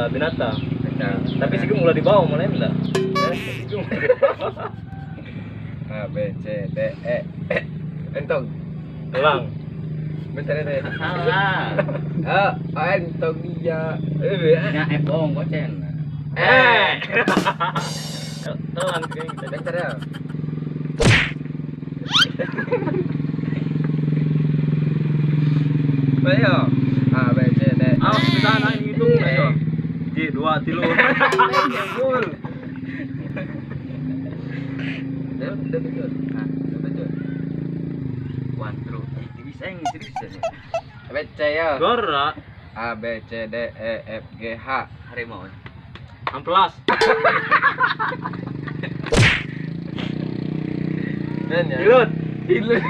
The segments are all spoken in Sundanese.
Biasa binatang. Tapi sih mulai dibawa mulai enggak? A B C D E entong. Elang. Bentar deh. Salah. Ah, entong dia. Nya F ong kocen. Eh. Elang kita. Bentar ya. Ayo. A B C D. Awas di sana ngitung ayo. Ji 2 3. Full. Udah betul. Nah, udah betul. One true. Bisa yang serius ya. A B C ya. Gora. A B C D E F G H. Harimau. Amplas. Ilut. Ilut.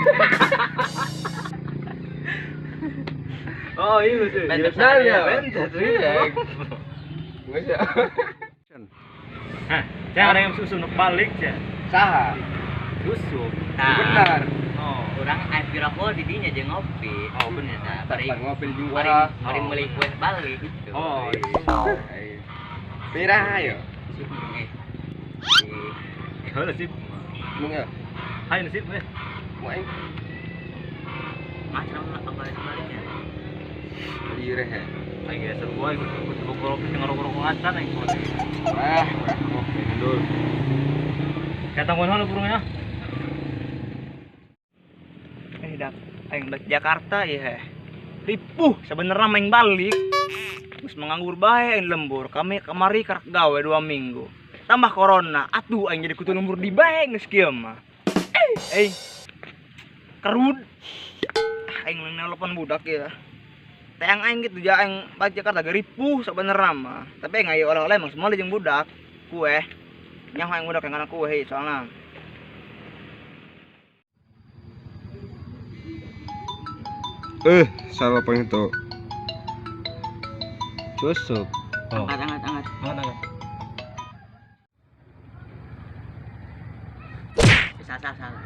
Oh, ilut sih. Bentar ya. Bentar ya. Enggak. Hah, jangan ada yang susu nuk balik ya. Saha? Susu. Nah, benar. Oh, urang air pirako di dinya jeung ngopi. Oh, bener. Nah, bari ngopi di gua. Bari meuli kue balik gitu. Oh. Pirah ayo. Kalau sih. Mung ya. Hayo sih, weh. Mau aing. Macam apa balik ya? Lireh ya. Aing geus seru wae ikut rokok ngerokok acan aing. Wah, ngopi dulu. Kata mana burungnya? Dak, aing balik Jakarta ya. Ripuh sebenarnya main balik. Terus menganggur bae aing lembur. Kami kemari karak gawe 2 minggu. Tambah corona, atuh aing jadi kutu lembur di bae geus kieu mah. Kerud. Aing nelpon budak ya. Teang aing gitu ja aing balik Jakarta ge ripuh sebenarnya mah. Tapi aing aya oleh-oleh emang semua jeung budak. Kue. Nyaho aing budak yang kana kue soalna. Salah apa itu? Cusup. Oh. Angkat, angkat. Angkat. Salah.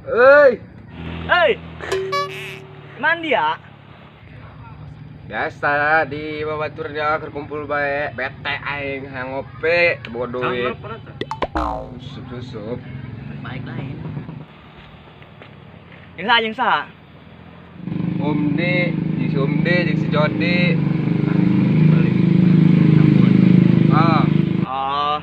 Hei. Hei. Mandi ya? Biasa di babatur dia kumpul bae, bete aing hayang ngopi, bawa duit. Susup. Balik lain. Yang sah, Om D, jeung si Om D, jeung si Jody. Balik. Ampun. Ah. Oh.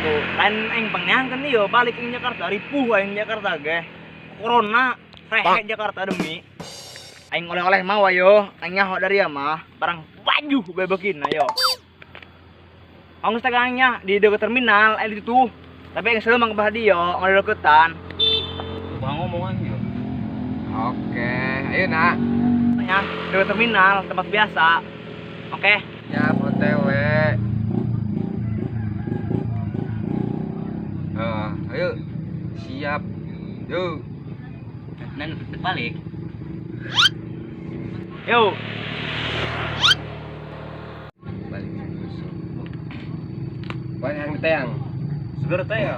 Tuh, lain aing pangneangkeun ieu balik ing Jakarta, ripuh aing Jakarta ge. Corona, rehe Jakarta demi. Aing oleh-oleh mau ayo, aing nyaho dari ya mah, barang baju bebekin ayo. Ongos tegangnya di dekat terminal, di situ. Tapi aing selalu mang bah dia, ngodeketan. Bang ngomongan yo. Oke, ayo nak. Ya, dekat terminal, tempat biasa. Oke. Ya, OTW. Ayo. Siap. Yuk. Nan balik. Yuk. Balik susu. Banyak yang teang. Sebenarnya teh ya.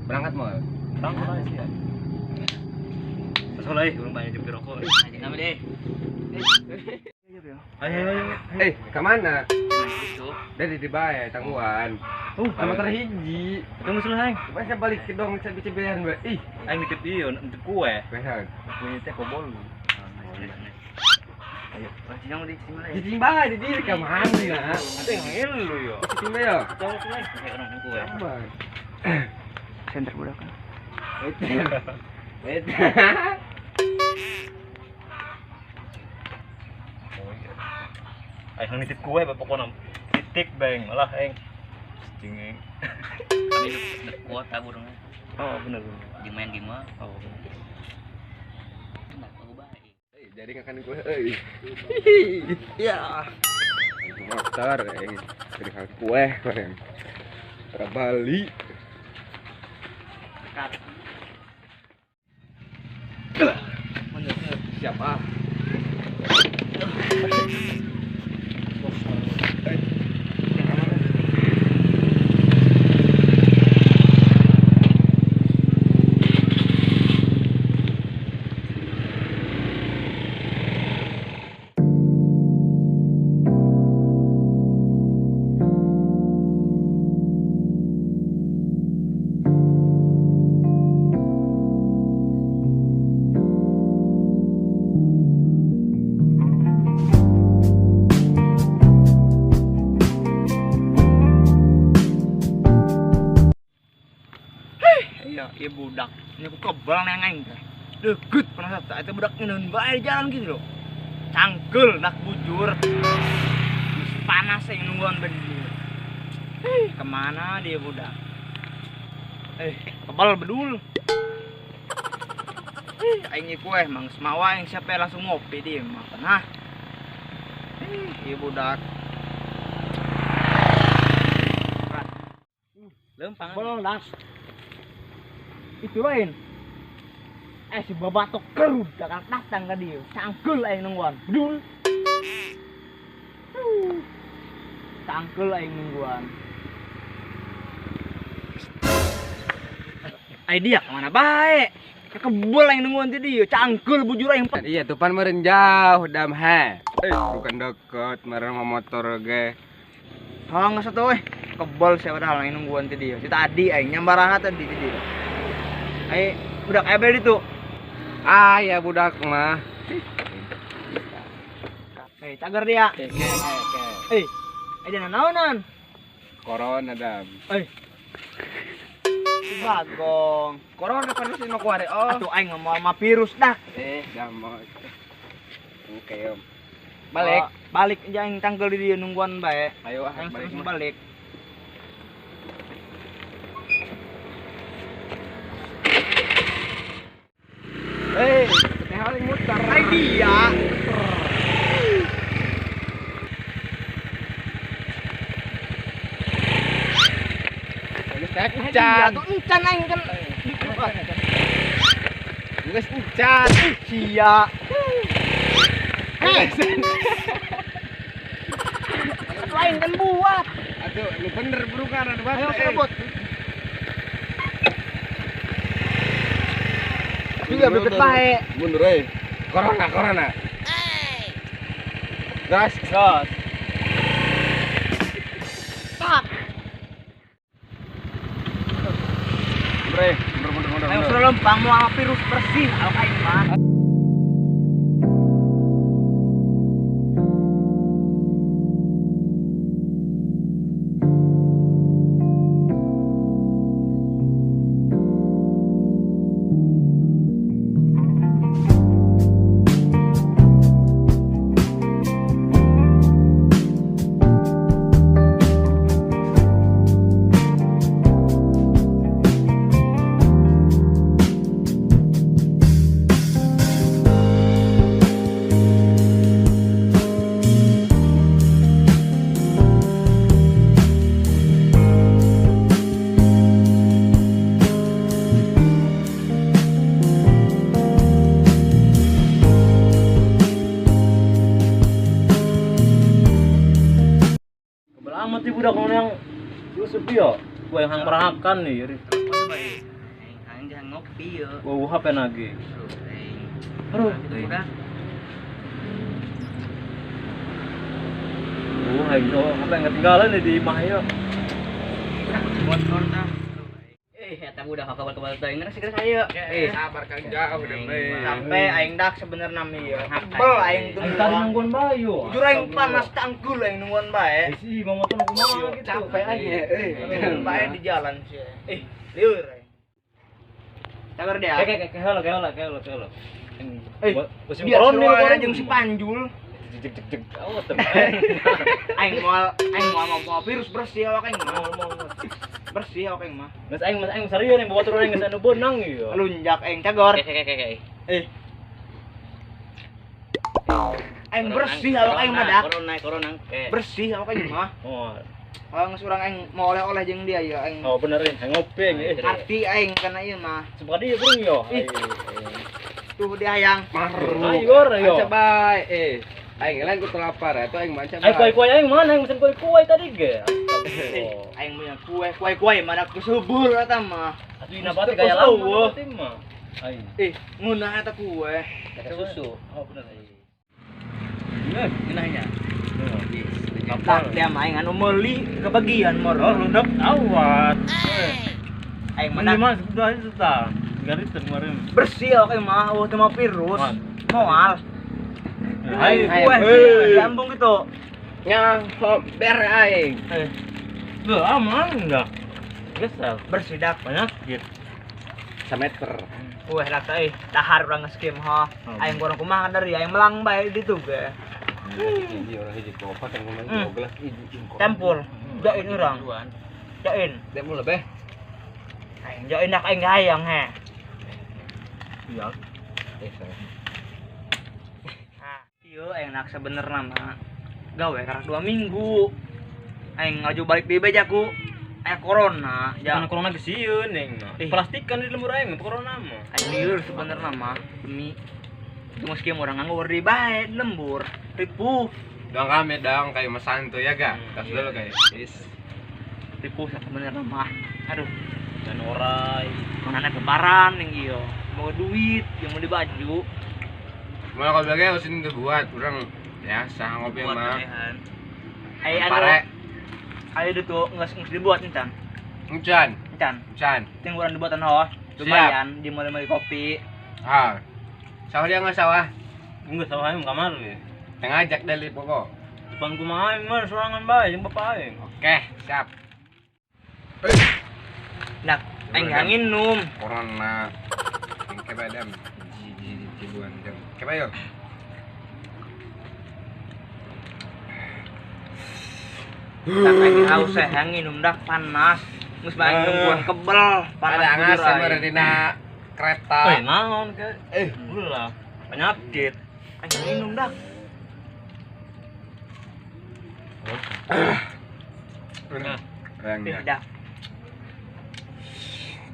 Berangkat mau. Berangkat aja sih ya. Sesoleh belum banyak jemput rokok. Aja nama deh. Ayo ayo. Ke mana? Itu. Dari di bae tangguhan. Sama terhiji. Itu musuh aing. Masa balik ke dong cabe-cabean bae. Ih, aing nitip ieu, nitip kue. Kue Kue teh kobol. Ayo, cicing di sini lah. Cicing bae di diri ka mana ya? Itu yang ngilu yo. Cicing bae yo. Tahu kue. Orang kue. Center budak. Wait. Aing nitip kue bae pokona. Titik beng malah aing. Cicing. Kami dek kuota burungnya. Oh, bener. Di main game mah. Oh. Nah, aku bae. Jadi ngakan kue euy. Ya. Motor aing beri kue bareng. Ke Bali. Siapa? Aing dah, ieu budak. Ini ku kebal neng aing teh. Deukeut panas eta budak ngeuneuh bae di jalan gitu loh. Cangkeul dak bujur. Panas aing nungguan bener. Kemana dia budak? Kebal bedul. Aing kue mang semawa aing siapa langsung ngopi dia mah. Nah. Ieu budak. Lempang. Bolas. Itu lain. Si babatok kerut datang datang ka dieu. Cangkeul aing nungguan. Bedul. Cangkeul aing nungguan. Ai dia kemana bae? Kebul aing nungguan ti dieu. Cangkeul bujur aing. Iya tuh pan meureun jauh dam he. Bukan deket meureun mah motor ge. Hang geus atuh euy. Kebel sia padahal aing nungguan ti dieu. Si tadi aing nyambaraha tadi ti dieu. Ai budak ebel ditu. Ah ya budak mah. Cager dia. Oke. Ada naonan? Corona dam. Bagong. Corona kan sih mau kuare. Oh. Atuh aing mah moal virus dah. Dam. Oke, om. Balik. Balik aja aing tangkel di dieu nungguan bae. Ayo ah, balik. Balik. Teh aing muter. Ai dia. Geus encan. Atuh encan aing kan. Geus encan. Sia. Atuh aing kan buat. Atuh lu bener burukan atuh. Ayo serobot. Juga bebet bae. Mundur euy. Corona, corona. Gas, gas. Tak. Bre, mundur, mundur, mundur. Ayo sudah lempang moal virus bersih awak aing mah. Amat ibu budak yang Yusuf ya, gua yang hang merahakan nih. Aing jangan ngopi yo. Gua HP lagi. Aduh, udah. Aing HP yang ketinggalan nih di imah yo. Motor tah. Eta budak kabal-kabal teh ngeres geus ayo. Sabar kan jauh deh. Sampai aing dak sebenarnya ieu. Kebel aing tuh. Aing tadi nungguan bae yo. Jujur aing panas cangkul aing nungguan bae. Si mau motor kumaha gitu. Capek aja. Nungguan bae di jalan sih. Lieur aing. Cager dia. Kayak heula heula heula heula. Musim Biar corona jeung si Panjul. Jeg jeg jeg. Awas teh. Aing moal mau virus bersih awak aing mah. Bersih awak aing mah. Geus aing serius nih bawa turun geus anu beunang ieu. Lunjak aing cagor. Oke. Aing bersih awak aing mah dak. Corona. Bersih awak aing mah. Oh. Kalau geus urang aing mau oleh-oleh jeung dia ieu aing. Oh bener aing ngopi aing. Arti aing kana ieu mah. Suka dia burung yo. Tuh dia hayang. Ayo ayo. Aca bae. Aing lain ku telapar atuh aing manca bae. Aing kue-kue aing mana aing mesen kue-kue tadi ge. Aing punya kue mana kusubur eta mah. Atuh ina bate gaya lama mah. Aing. Ngeunah eta kue. Susu. Oh bener aing. Ngeunahnya. Tak dia mah aing anu meuli kebagian mor. Oh lundak awat. Aing mana mah sudah itu tah. Garis kemarin. Bersih oke mah, eueuh teu mah virus. Moal. Aing kue lambung gitu. Nya ber aing. Tuh aman enggak? Gesel. Bersih dak penyakit. Sameter. Wah, rata euy, dahar urang geus kieu mah. Aing kurang kumaha dari aing melang bae ditu ge. Hiji orang hiji opat yang ngomong 12 hiji. Tempur. Jain urang. Jain. Dek mulu beh. Aing jain nak aing hayang he. Iya. Nah, ieu aing nak sebenerna mah gawe karak 2 minggu. Aing ngaju balik di bejaku. Aya corona, ya corona geus sieun aing mah. Plastikan di lembur aing corona mah. Aing lieur sebenerna mah demi geus kieu urang nganggur di bae lembur. Ripuh. Dong kami dong kayak mesan tuh ya ga. Tas dulu kayak. Is. Ripuh sebenerna mah. Aduh, dan orai. Mana lebaran yang iyo. Mau duit, yang mau di baju. Mau kalau lagi harus ini buat urang biasa ngopi mah. Ayo pare. Ayo itu nggak dibuat encan. Encan. Encan. Encan. Ting urang dibuatan ho. Lumayan, di mulai kopi. Ah. Sawah dia nggak sawah? Enggak sawah aing kamar ya. Tengah ajak dari pokok. Depan kumaha aing mah sorangan bae jeung bapak aing. Oke, siap. Nah, aing nginum. Corona. Engke badam. Ji buan jam. Kebayo. Tak aing haus eh nginum dah panas. Geus bae nungguan kebel, panas. Ada angas sama dina kereta. Eh, naon ke? Ulah. Penyakit. Aing nginum dah. Nah. Dah.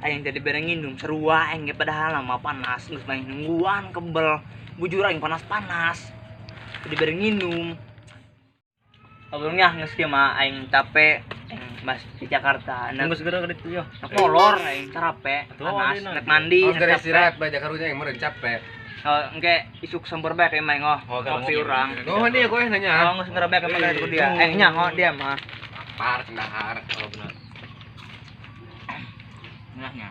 Aing tadi bareng nginum serua aing ge padahal mah panas geus bae nungguan kebel. Bujur aing panas-panas. Tadi bareng nginum. Abangnya geus kieu mah aing capek aing mas di Jakarta. Geus segera ka ditu yo. Molor aing capek panas rek mandi. Oh, gara istirahat bae karunya aing meureun capek. Oh, engke isuk sempur bae ka imah oh. Kopi urang. Oh, dia koe nanya. Oh, geus segera bae ka imah ku dia. Aing nyaho dia mah. Lapar cendahar. Oh, benar. Nanya.